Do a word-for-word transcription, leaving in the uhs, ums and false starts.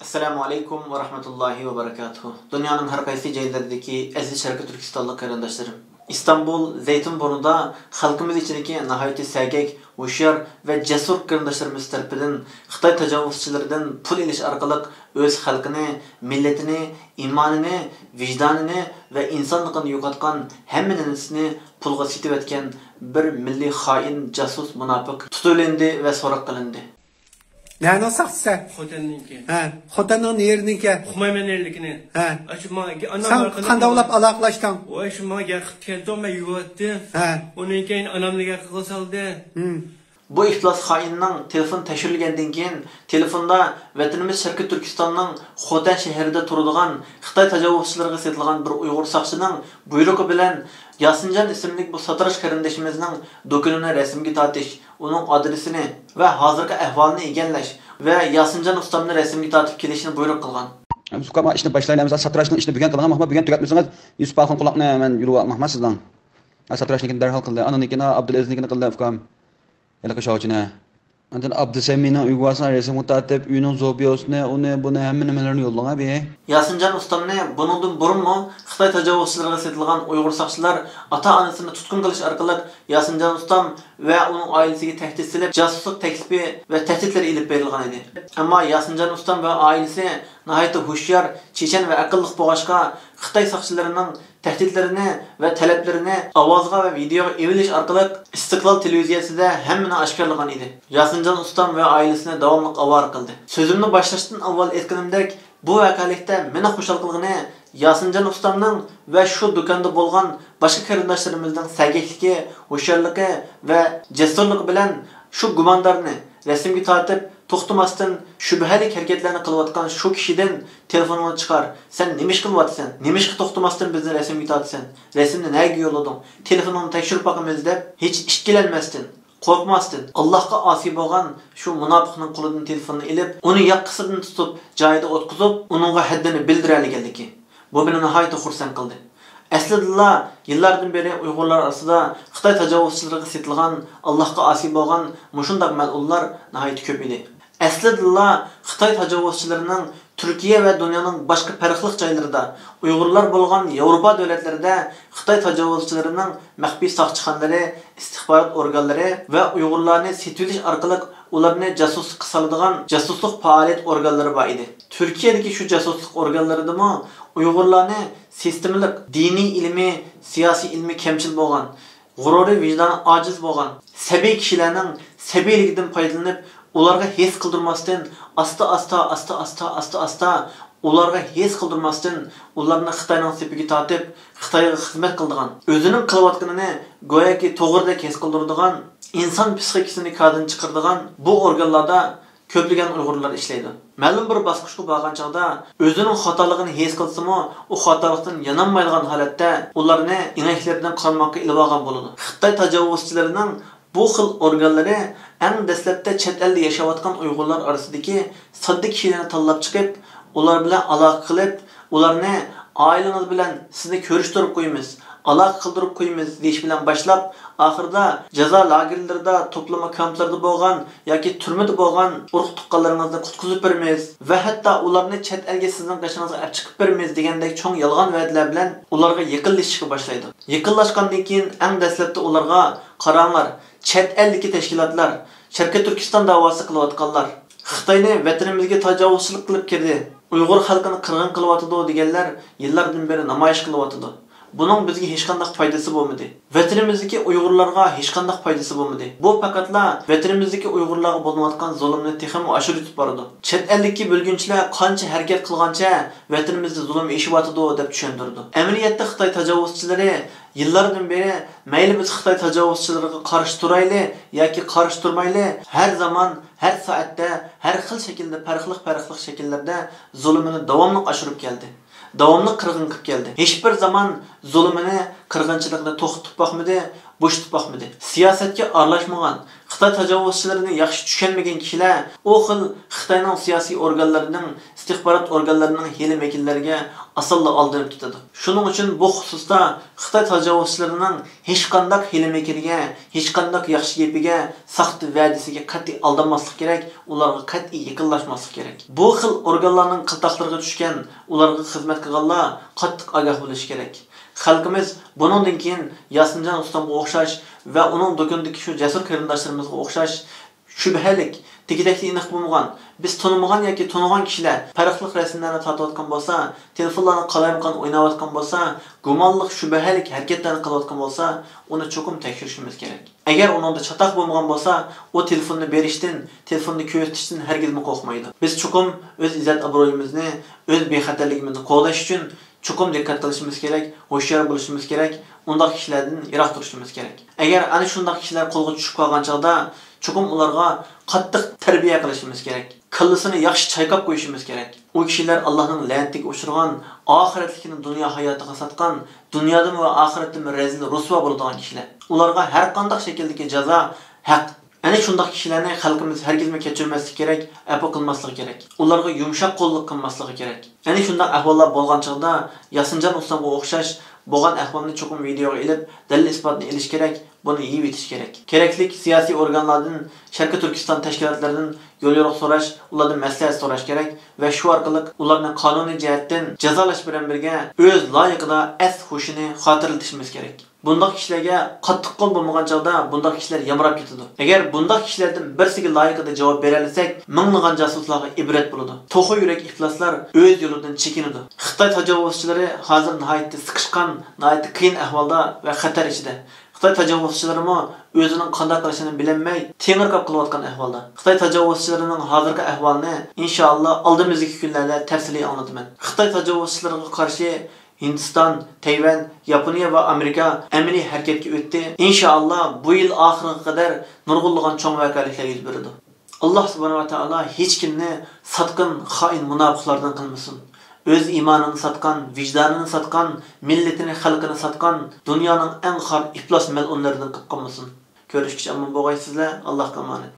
ئەسسالامۇ ئەلەيكۇم ۋە رەھمەتۇللاھى ۋە بەرىكاتۇھۇ. دۇنيانىڭ ھەر قايسى جايلىرىدىكى ئەزىز شەرقىي تۈركىستانلىق قېرىنداشلىرىم! ئىستانبۇل، زەيتۇنبۇرنۇدا خەلقىمىز ئىچىدىكى ناھايىتى سەگەك، ھوشيار ۋە جەسۇر قېرىنداشلىرىمىز تەرىپىدىن خىتاي تاجاۋۇزچىلىرىدىن پۇل ئېلىش ئارقىلىق ئۆز خەلقىنى، مىللىتىنى، ئىمانىنى، ۋىجدانىنى ۋە ئىنسانلىقىنى يوقاتقان ھەممە نەرسىنى پۇلغا سېتىۋەتكەن بىر مىللىي خائىن، جاسۇس، مۇناپىق تۇتۇۋېلىندى ۋە سوراق قىلىندى. نەنىڭ ساختىسى؟ خوتەننىڭكى. ھە، خوتەننىڭ نېرىنىڭكى؟ ئۇقمايمەن نېرىلىكىنى. ھە. ئاشۇ ماڭا ئانام سەن ئارقىدىن قانداق بولاپ ئالاقىلەشتىڭ؟ ۋاي، شۇ ماڭا گەپ قىلىپ كەلدىڭ، مەن يۇيۇۋاتتىم. ھە. ئۇنىڭ كېيىن ئانامنى گەپ قىلغا سالدى. ھىم. بۇ ئىپلاس خائىننىڭ تېلېفون تەكشۈرۈلگەندىن كېيىن، تېلېفوندا ۋەتىنىمىز شەرقىي تۈركىستاننىڭ خوتەن شەھىرىدە تۇرىدىغان خىتاي تاجاۋۇزچىلىرىغا سېتىلغان بىر ئۇيغۇر ساقچىنىڭ بۇيرۇقى بىلەن ياسىنجان ئىسىملىك بۇ ساتىراش قېرىندىشىمىزنىڭ دۇكىنىنى رەسىمگە تارتىش، ئۇنىڭ ئادرېسىنى ۋە ھازىرقى ئەھۋالىنى ئىگىلەش ۋە ياسىنجان ئۇستامنى رەسىمگە تارتىپ كېلىشنى بۇيرۇق قىلغان. ئۇكام، ئىشنى باشلايلى، ئەمىسە ساتىراشنىڭ ئىشىنى بۈگۈن قىلىڭ، مانا بۈگۈن تۈگەتمىسىڭىز، يۈسۈپ ئاخۇن قۇلاقنى مەن يۇلۇۋالماقمەن سىزنىڭ. ساتىراشنىڭكىنى دەرھال قىلدى، ئانىڭكىنى، ئابدۇلئەزىزنىڭكىنى قىلدى، ئۇكام. ھېلىقى شاۋچىنى. ئاندىن ئابدۇسەمىنىڭ ئۆيىگە بارساڭ، رەسىمگە تارتىپ، ئۆينىڭ زوبيوسىنى، ئۇنى، بۇنى، ھەممە نېمىلىرىنى يوللىغان بى. ياسىنجان ئۇستامنى بۇنىڭدىن بۇرۇنمۇ خىتاي تاجاۋۇزچىلىرىغا سېتىلغان ئۇيغۇر ساقچىلار ئاتا-ئانىسىنى تۇتقۇن قىلىش ئارقىلىق ياسىنجان ئۇستام ۋە ئۇنىڭ ئائىلىسىگە تەھدىت سېلىپ، جاسۇسلۇق تەكلىپى ۋە تەھدىتلىرى ئېلىپ بېرىلغان ئىدى. ئەمما ياسىنجان ئۇستام ۋە ئائىلىسى ناھايىتى ھوشيار، چېچەن ۋە ئەقىللىق بولغاچقا، خىتاي ساقچىلىرىنىڭ تەھدىتلىرىنى ۋە تەلەپلىرىنى ئاۋازغا ۋە ۋىدېئوغا ئېلىۋېلىش ئارقىلىق ئىستىقلال تېلېۋىزىيەسىدە ھەممىنى ئاشكارىلىغان ئىدى. ياسىنجان ئۇستام ۋە ئائىلىسىنى داۋاملىق ئاۋارە قىلدى. سۆزۈمنى باشلاشتىن ئاۋۋال ئېيتقىنىمدەك، بۇ ۋەقەلىكتە مېنى خۇشال قىلغىنى ياسىنجان ئۇستامنىڭ ۋە شۇ دۇكاندا بولغان باشقا قېرىنداشلىرىمىزنىڭ سەگەكلىكى، ھوشيارلىقى ۋە جەسۇرلۇقى بىلەن شۇ گۇماندارنى رەسىمگە تارتىپ، توختىماستىن شۈبھىلىك ھەرىكەتلەرنى قىلىۋاتقان شۇ كىشىدىن تېلېفونۇڭنى چىقار، سەن نېمە ئىش قىلىۋاتىسەن؟ نېمىشقا توختىماستىن بىزنى رەسىمگە تارتىسەن؟ رەسىمنى نەگە يوللىدىڭ؟ تېلېفونۇڭنى تەكشۈرۈپ باقىمىز دەپ، ھېچ ئىككىلەنمەستىن، قورقماستىن، ئاللاھقا ئاسىي بولغان شۇ مۇناپىقنىڭ قولىدىن تېلېفوننى ئېلىپ، ئۇنى ياقىسىدىن تۇتۇپ، جايىدا ئوتقۇزۇپ، ئۇنىڭغا ھەددىنى بىلدۈرەلىگەنلىكى. بۇ مېنى ناھايىتى خۇرسەن قىلدى. ئەسلىدىلا يىللاردىن بېرى ئۇيغۇرلار ئارىسىدا خىتاي تاجاۋۇزچىلىرىغا سېتىلغان، ئاللاھقا ئاسىي بولغان مۇشۇنداق مەلئۇنلار ناھايىتى كۆپ ئىدى. ئەسلىدىلا خىتاي تاجاۋۇزچىلىرىنىڭ تۈركىيە ۋە دۇنيانىڭ باشقا پەرقلىق جايلىرىدا، ئۇيغۇرلار بولغان ياۋروپا دۆلەتلىرىدە خىتاي تاجاۋۇزچىلىرىنىڭ مەخپىي ساقچىخانىلىرى، ئىستىخبارات ئورگانلىرى ۋە ئۇيغۇرلارنى سېتىۋېلىش ئارقىلىق ئۇلارنى جاسۇسلۇققا سالىدىغان جاسۇسلۇق پائالىيەت ئورگانلىرى بار ئىدى. تۈركىيەدىكى شۇ جاسۇسلۇق ئورگانلىرىدىمۇ ئۇيغۇرلارنى سىستېمىلىق دىنىي ئىلمىي، سىياسىي ئىلمىي كەمچىل بولغان، غۇرۇرى، ۋىجدانى ئاجىز بولغان سەبىي كىشىلەرنىڭ سەبىيلىكىدىن پايدىلىنىپ، ئۇلارغا ھېس قىلدۇرماستىن، ئاستا-ئاستا، ئاستا-ئاستا، ئاستا-ئاستا ئۇلارغا ھېس قىلدۇرماستىن، ئۇلارنى خىتاينىڭ سېپىگە تارتىپ، خىتايغا خىزمەت قىلىدىغان، ئۆزىنىڭ قىلىۋاتقىنىنى گوياكى توغرىدەك ھېس قىلدۇرىدىغان، ئىنسان پسىخىكىسىنى كادىن چىقىرىدىغان بۇ ئورگانلاردا كۆپلىگەن ئۇيغۇرلار ئىشلەيدۇ. مەلۇم بىر باسقۇچقا بارغان چاغدا ئۆزىنىڭ خاتالىقىنى ھېس قىلسىمۇ، ئۇ خاتالىقتىن يانالمايدىغان ھالەتتە ئۇلارنى ئېڭەكلىرىدىن قارماققا ئېلىۋالغان بولىدۇ. خىتاي تاجاۋۇزچىلىرىنىڭ بۇ خىل ئورگانلىرى ئەڭ دەسلەپتە چەت ئەلدە ياشاۋاتقان ئۇيغۇرلار ئارىسىدىكى ساددا كىشىلەرنى تاللاپ چىقىپ، ئۇلار بىلەن ئالاقە قىلىپ، ئۇلارنى «ئائىلىڭىز بىلەن سىزنى كۆرۈشتۈرۈپ قويىمىز، ئالاقە قىلدۇرۇپ قويىمىز» دېيىش بىلەن باشلاپ، ئاخىرىدا جازا لاگېرلىرىدا توپلىما كامپلىرىدا بولغان ياكى تۈرمىدە بولغان ئۇرۇق-تۇغقانلىرىڭىزنى قۇتقۇزۇپ بېرىمىز ۋە ھەتتا ئۇلارنى چەت ئەلگە سىزنىڭ قېشىڭىزغا ئەپ چىقىپ بېرىمىز دېگەندەك چوڭ يالغان ۋەدىلەر بىلەن ئۇلارغا يېقىنلىشىشقا باشلايدۇ. يېقىنلاشقاندىن كېيىن ئەڭ دەسلەپتە ئۇلارغا، «قاراڭلار، چەت ئەلدىكى تەشكىلاتلار، شەرقىي تۈركىستان داۋاسى قىلىۋاتقانلار، خىتاينى ۋەتىنىمىزگە تاجاۋۇزچىلىق قىلىپ كىردى، ئۇيغۇر خەلقىنى قىرغىن قىلىۋاتىدۇ» دېگەنلەر يىللاردىن بېرى نامايىش قىلىۋاتىدۇ. بۇنىڭ بىزگە ھېچقانداق پايدىسى بولمىدى. ۋەتىنىمىزدىكى ئۇيغۇرلارغا ھېچقانداق پايدىسى بولمىدى. بۇ پەقەتلا ۋەتىنىمىزدىكى ئۇيغۇرلارغا بولۇنۇۋاتقان زۇلۇمنى تېخىمۇ ئاشۇرۇۋېتىپ بارىدۇ. چەت ئەلدىكى بۆلگۈنچىلەر قانچە ھەرىكەت قىلغانچە ۋەتىنىمىزدە زۇلۇم ئېشىۋاتىدۇ دەپ چۈشەندۈرىدۇ. ئەمەلىيەتتە خىتاي تاجاۋۇزچىلىرى يىللاردىن بېرى مەيلى بىز خىتاي تاجاۋۇزچىلىرىغا قارشى تۇرايلى ياكى قارشى تۇرمايلى، ھەر زامان، ھەر سائەتتە، ھەر خىل شەكىلدە، پەرقلىق-پەرقلىق شەكىللەردە زۇلۇمىنى داۋاملىق ئاشۇرۇپ كەلدى. داۋاملىق قىرغىن قىلىپ كەلدى. ھېچبىر زامان زۇلۇمىنى، قىرغىنچىلىقىنى توختىتىپ باقمىدى. بوشىتىپ باقمىدى. سىياسەتكە ئارىلاشمىغان، خىتاي تاجاۋۇزچىلىرىنى ياخشى چۈشەنمىگەن كىشىلەر ئۇ خىل خىتاينىڭ سىياسىي ئورگانلىرىنىڭ، ئىستىخبارات ئورگانلىرىنىڭ ھىيلە-مىكىرلىرىگە ئاسانلا ئالدىنىپ كېتىدۇ. شۇنىڭ ئۈچۈن بۇ خۇسۇستا خىتاي تاجاۋۇزچىلىرىنىڭ ھېچقانداق ھىيلە-مىكرىگە، ھېچقانداق ياخشى گېپىگە، ساختا ۋەدىسىگە قەتئىي ئالدانماسلىق كېرەك، ئۇلارغا قەتئىي يېقىنلاشماسلىق كېرەك. بۇ خىل ئورگانلارنىڭ قالتاقلىرىغا چۈشكەن، ئۇلارغا خىزمەت قىلغانلار قاتتىق ئاگاھ بولۇشى كېرەك. خەلقىمىز بۇنىڭدىن كېيىن ياسىنجان ئۇستامغا ئوخشاش ۋە ئۇنىڭ دۇكىنىدىكى شۇ جەسۇر قېرىنداشلىرىمىزغا ئوخشاش شۈبھەلىك، دېگۈدەكتە ئېنىق بولمىغان، بىز تونۇمىغان ياكى تونۇغان كىشىلەر پەرقلىق رەسىملەرنى تارتىۋاتقان بولسا، تېلېفونلارنى قالايمىقان ئويناۋاتقان بولسا، گۇمانلىق، شۈبھەلىك ھەرىكەتلەرنى قىلىۋاتقان بولسا، ئۇنى چوقۇم تەكشۈرۈشىمىز كېرەك. ئەگەر ئۇنىڭدا چاتاق بولمىغان بولسا، ئۇ تېلېفوننى بېرىشتىن، تېلېفوننى كۆرسىتىشتىن ھەرگىزمۇ قورقمايدۇ. بىز چوقۇم ئۆز ئىززەت-ئابرۇيىمىزنى، ئۆز بىخەتەرلىكىمىزنى قوغداش ئۈچۈن چوقۇم دىققەت قىلىشىمىز كېرەك، ھوشيار بولۇشىمىز كېرەك، ئۇنداق كىشىلەردىن يىراق تۇرۇشىمىز كېرەك. ئەگەر ئەنە شۇنداق كىشىلەر قولغا چۈشۈپ قالغان چاغدا، چوقۇم ئۇلارغا قاتتىق تەربىيە قىلىشىمىز كېرەك. كاللىسىنى ياخشى چايقاپ قويۇشىمىز كېرەك. ئۇ كىشىلەر ئاللاھنىڭ لەنىتىگە ئۇچرىغان، ئاخىرەتلىكىنى دۇنيا ھاياتىغا ساتقان، دۇنيادىمۇ ۋە ئاخىرەتتىمۇ رەزىل، رۇسۋا بولىدىغان كىشىلەر. ئۇلارغا ھەر قانداق شەكىلدىكى جازا ھەق. ئەنە شۇنداق كىشىلەرنى خەلقىمىز ھەرگىزمۇ كەچۈرمەسلىكى كېرەك، ئەپۇ قىلماسلىقى كېرەك. ئۇلارغا يۇمشاق قوللۇق قىلماسلىقى كېرەك. ئەنە شۇنداق ئەھۋاللار بولغان چاغدا ياسىنجان ئۇستامغا ئوخشاش بولغان ئەھۋالنى چوقۇم ۋىدېئوغا ئېلىپ، دەلىل ئىسپاتنى ئېلىش كېرەك، بۇنى يېيىۋېتىش كېرەك. كېرەكلىك سىياسىي ئورگانلاردىن، شەرقىي تۈركىستان تەشكىلاتلىرىدىن يوليورۇق سوراش، ئۇلاردىن مەسلىھەت سوراش كېرەك ۋە شۇ ئارقىلىق ئۇلارنى قانۇنىي جەھەتتىن جازالاش بىلەن بىرگە ئۆز لايىقىدا ئەس-ھوشىنى خاتىرىلىتىشىمىز كېرەك. بۇنداق كىشىلەرگە قاتتىق قول بولمىغان چاغدا بۇنداق كىشىلەر يامراپ كېتىدۇ. ئەگەر بۇنداق كىشىلەردىن بىرسىگە لايىقىدا جاۋاب بېرەلىسەك، مىڭلىغان جاسۇسلارغا ئىبرەت بولىدۇ. توخۇ يۈرەك ئىپلاسلار ئۆز يولىدىن چېكىنىدۇ. خىتاي تاجاۋۇزچىلىرى ھازىر ناھايىتى سىقىشقان، ناھايىتى قىيىن ئەھۋالدا ۋە خەتەر ئىچىدە. خىتاي تاجاۋۇزچىلىرىمۇ ئۆزىنىڭ قانداق قىلىشىنى بىلەلمەي، تېڭىرقاپ قېلىۋاتقان ئەھۋالدا. خىتاي تاجاۋۇزچىلىرىنىڭ ھازىرقى ئەھۋالىنى، ئىنشائاللا، ئالدىمىزدىكى كۈنلەردە تەپسىلىي ئاڭلىتىمەن. خىتاي تاجاۋۇزچىلىرىغا قارشى ھىندىستان، تەيۋەن، ياپونىيە ۋە ئامېرىكا ئەمەلىي ھەرىكەتكە ئۆتتى. ئىنشائاللا، بۇ يىل ئاخىرىغا قەدەر نۇرغۇنلىغان چوڭ ۋەقەلىكلەر يۈز بېرىدۇ. ئاللاھ سۇبھانەھۇ ۋە تائالا ھېچكىمنى ساتقىن، خائىن، مۇناپىقلاردىن قىلمىسۇن. ئۆز ئىمانىنى ساتقان، ۋىجدانىنى ساتقان، مىللىتىنى، خەلقىنى ساتقان دۇنيانىڭ ئەڭ خار، ئىپلاس مەلئۇنلىرىدىن قىلىپ قالمىسۇن. كۆرۈشكىچە ئامان بولغايسىزلەر. ئاللاھقا ئامانەت.